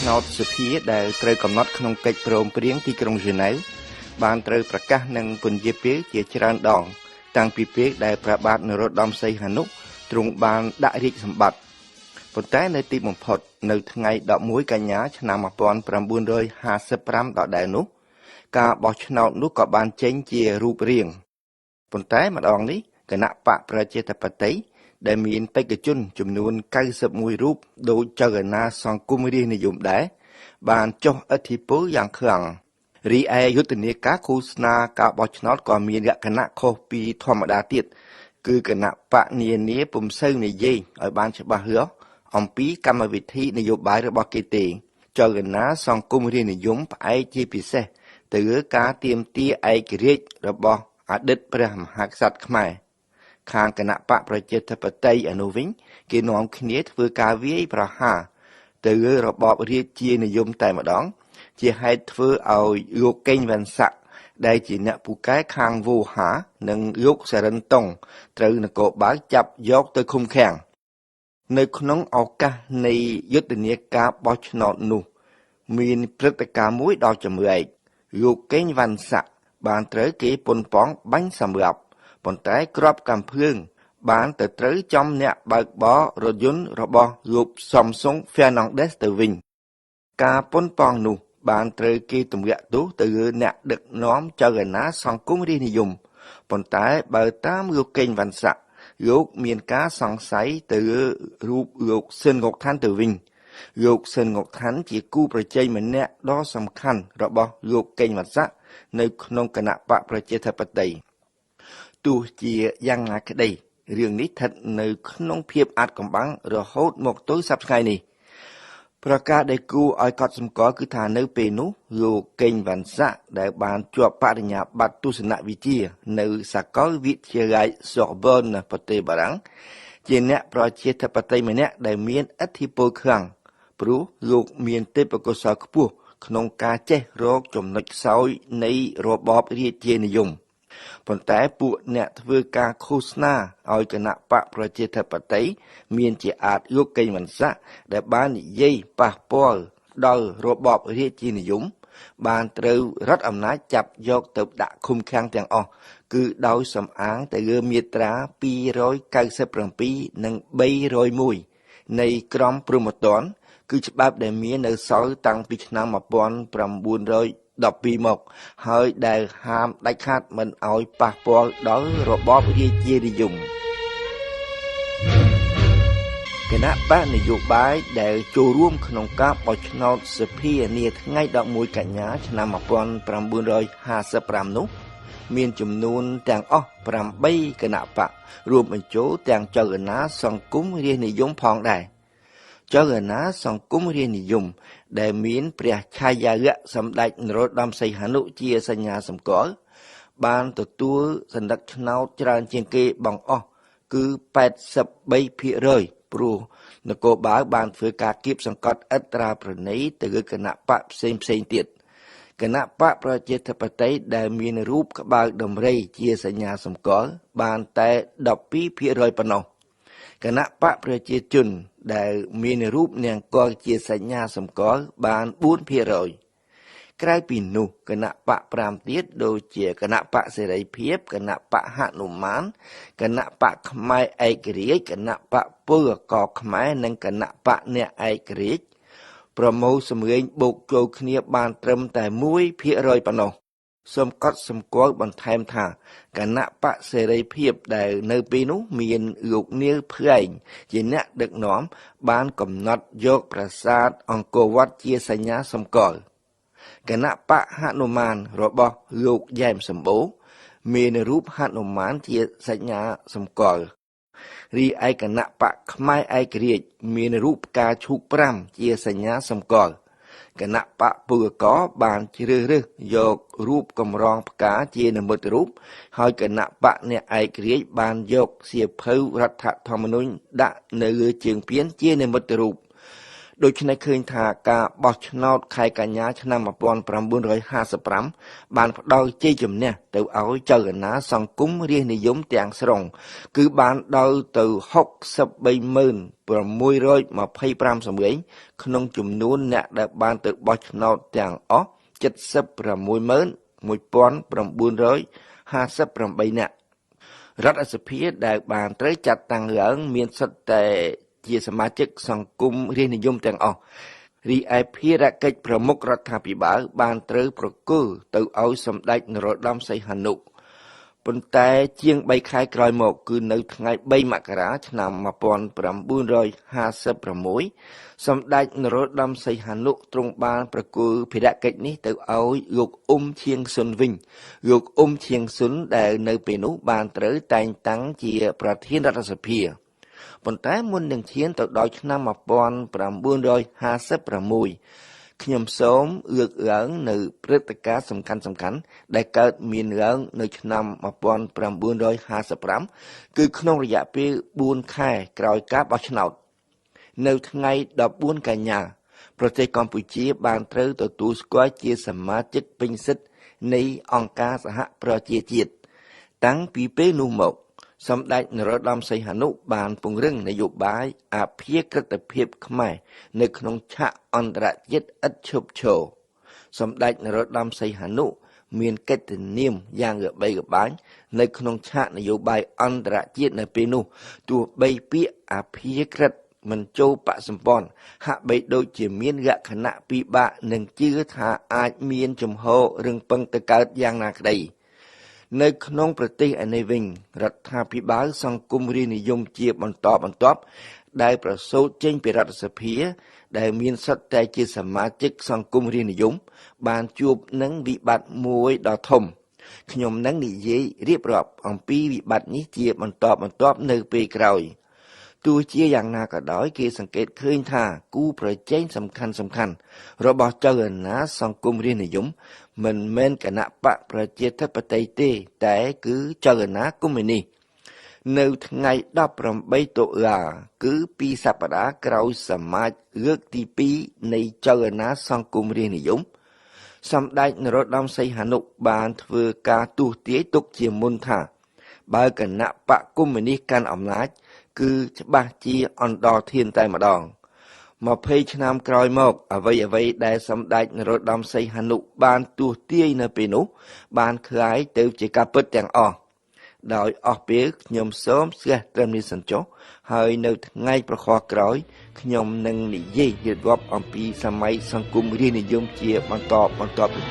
ឆ្នោតសភាដែលត្រូវកំណត់ក្នុងកិច្ចព្រមព្រៀងទីក្រុងហ្សឺណែវបានត្រូវប្រកាសនិងពន្យាពេលជាច្រើនដង តាំងពីពេលដែលព្រះបាទនរោត្តមសីហនុទ្រង់បានដាក់រាជសម្បត្តិប៉ុន្តែនៅទីបំផុតនៅថ្ងៃ11កញ្ញាឆ្នាំ1955ដដែលនោះការបោះឆ្នោតនោះក៏បានចេញជារូបរាងប៉ុន្តែម្ដងនេះគណៈបកប្រជាធិបតេយ្យដែលមានបេក្ខជនចំនួន91រូបដោយចលនាសង្គមរាស្ត្រនិយមដែរបានចុះឥទ្ធិពលយ៉ាងខ្លាំងរីឯយុទ្ធនាការឃោសនាការបោះឆ្នោតក៏មានលក្ខណៈខុសពីធម្មតាទៀតគឺគណៈបកនានាពុំសូវនិយាយឲ្យបានច្បាស់លាស់អំពីកម្មវិធីនយោបាយរបស់គេទេចលនាសង្គមរាស្ត្រនិយមផ្អែកជាពិសេសទៅលើការទាមទារឯករាជ្យរបស់អតីតព្រះមហាក្សត្រខ្មែរខាងគណៈបកប្រជាធិបតេយ្យឯនោះវិញគេនាំគ្នាធ្វើការវាយប្រហារទៅលើរបបរាជានិយមតែម្ដងជាហេតុធ្វើឲ្យលោកកេងវ៉ាន់សាក់ដែលជាអ្នកពូកែខាងវោហានិងលោកសារិនតុងត្រូវនគរបាលចាប់យកទៅឃុំឃាំងនៅក្នុងឱកាសនៃយុទ្ធនាការបោះឆ្នោតនោះមានព្រឹត្តិការណ៍មួយដ៏ចម្លែកលោកកេងវ៉ាន់សាក់បានត្រូវគេប៉ុនប៉ងបាញ់សម្លាប់ប៉ុន្តែគ្រាប់កាំភ្លើងបានទៅត្រូវចំអ្នកបើកបររថយន្តរបស់លោកសំសុងហ្វែណង់ដេសទៅវិញការប៉ុនប៉ងនោះបានត្រូវគេទម្លាក់ទោសទៅលើអ្នកដឹកនាំចលនាសង្គមរាស្ត្រនិយមប៉ុន្តែបើតាមលោកកេងវ៉ាន់សាក់លោកមានការសង្ស័យទៅលើរូបលោកស៊ិនងុកឋានទៅវិញលោកស៊ិនងុកឋានជាគូប្រជែងម្នាក់ដ៏សំខាន់របស់លោកកេងវ៉ាន់សាក់នៅក្នុងគណៈបកប្រជាធិបតេយ្យទោះជាយ៉ាងណាក្តីរឿងនេះស្ថិតនៅក្នុងភាពអាថ៌កំបាំងរហូតមកទល់សប្តាហ៍ថ្ងៃនេះប្រការដែលគួរឲ្យកត់សម្គាល់គឺថានៅពេលនោះលោកកេងវ៉ាន់សាក់ដែលបានជាប់បរិញ្ញាបត្រទស្សនវិជ្ជានៅសាកលវិទ្យាល័យ Sorbonne ប្រទេសបារាំងជាអ្នកប្រជាធិបតេយ្យម្នាក់ដែលមានឥទ្ធិពលខ្លាំងព្រោះលោកមានទេពកោសល្យខ្ពស់ក្នុងការចេះរកចំណុចខ្សោយនៃរបបរាជានិយមប៉ុន្តែពួកអ្នកធ្វើការឃោសនាឲ្យគណៈបកប្រជាធិបតេយ្យមានជាអាចលោកកេងវ៉ាន់សាក់ដែលបាននិយាយប៉ះពាល់ដល់របបរាជានិយមបានត្រូវរដ្ឋអំណាចចាប់យកទៅដាក់ឃុំឃាំងទាំងអស់គឺដោយសំអាងទៅលើមាត្រា297និង301នៃក្រមព្រហ្មទណ្ឌគឺច្បាប់ដែលមាននៅសល់តាំងពីឆ្នាំ1912មកហើយដែលហាមដាច់ខាតមិនឲ្យប៉ះពាល់ដល់របបរាជានិយមគណៈបកនយោបាយដែលចូលរួមក្នុងការបោះឆ្នោតសភានាថ្ងៃ11កញ្ញាឆ្នាំ1955នោះមានចំនួនទាំងអស់8គណៈបករួមបញ្ចូលទាំងចលនាសង្គមរាស្ត្រនិយមផងដែរចលនាសង្គមរាស្ត្រនិយមដែលមានព្រះឆាយាល័ក្ខសម្ដេចនរោត្តមសីហនុជាសញ្ញាសម្គាល់បានទទួលសន្លឹកឆ្នោតច្រើនជាងគេបង្អស់គឺ83%ព្រោះនគរបាលបានធ្វើការគៀបសង្កត់ឥតត្រាប្រណីទៅលើគណៈបកផ្សេងទៀតគណៈបកប្រជាធិបតេយ្យដែលមានរូបក្បាលដំរីជាសញ្ញាសម្គាល់បានតែ12%ប៉ុណ្ណោះគណៈបកប្រជាជនដែលមានរូបនាងកុលជាសញ្ញាសម្គាល់បាន4%ក្រៅពីនោះគណៈបក5ទៀតដូចជាគណៈបកសេរីភាពគណៈបកហនុមានគណៈបកខ្មែរឯករាជ្យគណៈបកពលករខ្មែរនិងគណៈបកអ្នកឯករាជ្យប្រមូលសម្លេងបូកចូលគ្នាបានត្រឹមតែ1%ប៉ុណ្ណោះសូមកត់សម្គាល់បន្ថែមថាគណៈបកសេរីភាពដែលនៅពេលនោះមានលោកនាលផ្លែងជាអ្នកដឹកនាំបានកំណត់យកប្រាសាទអង្គរវត្តជាសញ្ញាសម្គាល់គណៈបកហនុមានរបស់លោកយ៉ែមសម្បូរមានរូបហនុមានជាសញ្ញាសម្គាល់រីឯគណៈបកខ្មែរឯករាជ្យមានរូបផ្កាឈូក5ជាសញ្ញាសម្គាល់គណៈបកពលករបានជ្រើសរើសយករូបកម្រងផ្កាជានិមិត្តរូបហើយគណៈបកអ្នកឯករាជ្យបានយកសៀវភៅរដ្ឋធម្មនុញ្ញដាក់នៅលើជើងពានជានិមិត្តរូប ដូច្នេះឃើញថាការបោះឆ្នោតខែកញ្ញាឆ្នាំ1955បានផ្ដល់ជ័យជំនះទៅឲ្យចលនាសង្គមរាស្ត្រនិយមទាំងស្រុងគឺបានដល់ទៅ 630,625 សំឡេងក្នុងចំនួនអ្នកដែលបានទៅបោះឆ្នោតទាំងអស់ 761,958 នាក់រដ្ឋសភាដែលបានត្រូវចាត់តាំងឡើងមានសុទ្ធតែជាសមាជិកសង្គមរាស្ត្រនិយមទាំងអស់រីឯភារកិច្ចប្រមុខរដ្ឋាភិបាលបានត្រូវប្រគល់ទៅឲ្យសម្ដេចនរោត្តមសីហនុប៉ុន្តែជាង3ខែក្រោយមកគឺនៅថ្ងៃ3មករាឆ្នាំ1956សម្ដេចនរោត្តមសីហនុទ្រង់បានប្រគល់ភារកិច្ចនេះទៅឲ្យលោកអ៊ុំឈៀងស៊ុនវិញលោកអ៊ុំឈៀងស៊ុនដែលនៅពេលនោះបានត្រូវតែងតាំងជាប្រធានរដ្ឋសភាប៉ុន្តែមុននឹងឈានទៅដល់ឆ្នាំ1956ខ្ញុំសូមលើកឡើងនៅព្រឹត្តិការណ៍សំខាន់ៗដែលកើតមានឡើងនៅឆ្នាំ1955គឺក្នុងរយៈពេល4ខែក្រោយការបោះឆ្នោតនៅថ្ងៃ14កញ្ញាប្រទេសកម្ពុជាបានត្រូវទទួលស្គាល់ជាសមាជិកពេញសិទ្ធិនៃអង្គការសហប្រជាជាតិតាំងពីពេលនោះមកសម្ដេចនរោត្តមសីហនុបានពង្រឹងនយោបាយអព្យាក្រឹតភាពខ្មែរនៅក្នុងឆាកអន្តរជាតិឥតឈប់ឈរសម្ដេចនរោត្តមសីហនុមានកិត្តិនាមយ៉ាងល្បីល្បាញនៅក្នុងឆាកនយោបាយអន្តរជាតិនៅពេលនោះទោះបីពាក្យអព្យាក្រឹតមិនចូលបកសម្ព័ន្ធហាក់បីដូចជាមានលក្ខណៈពិបាកនឹងជឿថាអាចមានជំហររឹងប៉ឹងទៅកើតយ៉ាងណាក្តីនៅក្នុងប្រទេសឯនេះវិញរដ្ឋាភិបាលសង្គមរាស្ត្រនិយមជាបន្តបន្ទាប់ដែលប្រសូតចេញពីរដ្ឋសភាដែលមានសុទ្ធតែជាសមាជិកសង្គមរាស្ត្រនិយមបានជួបនឹងវិបត្តិមួយដ៏ធំខ្ញុំនឹងនិយាយរៀបរាប់អំពីវិបត្តិនេះជាបន្តបន្ទាប់នៅពេលក្រោយទោះជាយ៉ាងណាក៏ដោយគេសង្កេតឃើញថាគូប្រជែងសំខាន់ៗរបស់ចលនាសង្គមរាស្ត្រនិយមមិនមែនគណបក្សប្រជាធិបតេយ្យទេតែគឺចលនាកុម្មុយនីសនៅថ្ងៃ18តុលាគឺ2សប្តាហ៍ក្រោយសមាជលើកទី2នៃចលនាសង្គមរាស្ត្រនិយមសម្ដេចនរោត្តមសីហនុបានធ្វើការទស្សន៍ទាយទុកជាមុនថាបើគណបក្សកុម្មុយនីសកាន់អំណាចគឺច្បាស់ជាអន្តរធានតែម្ដង20ឆ្នាំក្រោយមកអ្វីៗដែលសម្ដេចនរោត្តមសីហនុបានទស្សន៍ទាយនៅពេលនោះបានក្លាយទៅជាការពិតទាំងអស់ដោយអស់ពេលខ្ញុំសូមស្ទះត្រឹមនេះសិនចុះហើយនៅថ្ងៃប្រខក្រោយខ្ញុំនឹងនិយាយរៀបរាប់អំពីសម័យសង្គមរាស្ត្រនិយមជាបន្តបន្ទាប់ទៅទៀត។